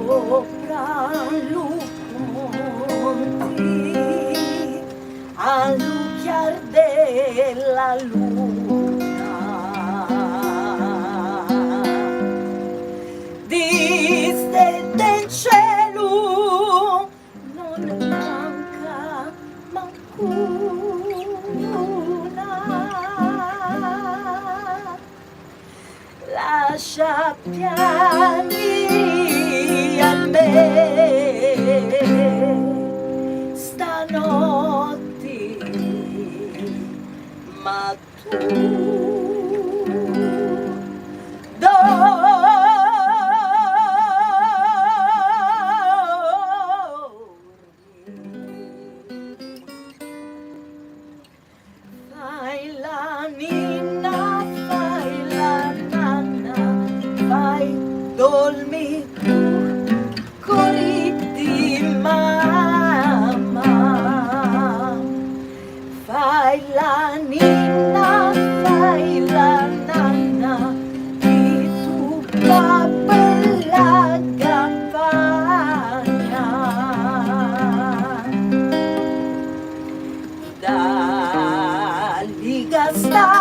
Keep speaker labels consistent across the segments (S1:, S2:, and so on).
S1: Sopra lu monti a lu chiar della luna Di stedde in cielu non manca manc'una Lascia pianghi a me stanotti ma tu dormi. Fai la ninna, fai la nanna, fai dormi tu, cori di mamma. Fai la ninna, fai la nanna, chi tuppa bella campagna. Da li castagni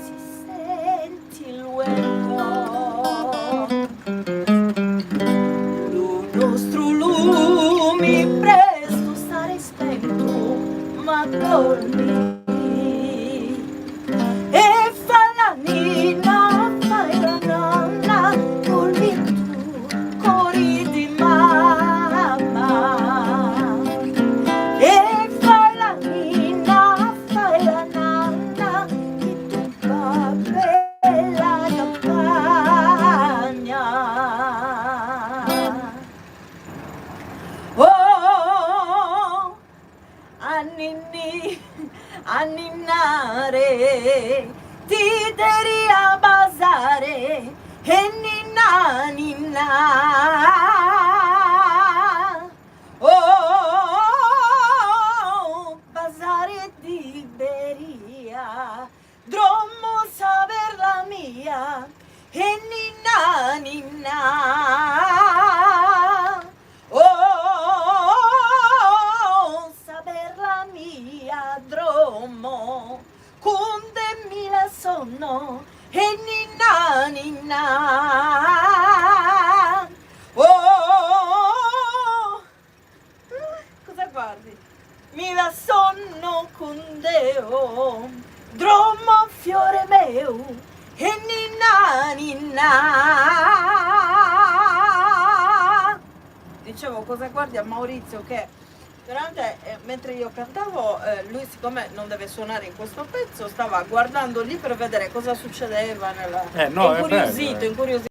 S1: si senti lu 'entu Lu nostru lumi prestu sarà spentu ma dormi E fai la ninna, fai la nanna, dormi tu, cori di mamma. E fai la ninna, fai la nanna, chi tuppa bella campagna. Oh, a ninni, a ninnare, ti deria basare, e ninna ninna. Oh, basare ti deria, dromo saber la mia, e ninna ninna. Oh, saber la mia dromo, cun de mi la sonno, e ninna ninna. Oh, cosa guardi? Mi la sonno cun deo, dromo fiore meu, e ninna ninna.
S2: Dicevo, cosa guardi a Maurizio che veramente eh, mentre io cantavo, eh, lui siccome non deve suonare in questo pezzo, stava guardando lì per vedere cosa succedeva nella...
S3: Eh, no,
S2: è
S3: è
S2: incuriosito,
S3: bello, eh.
S2: incuriosito.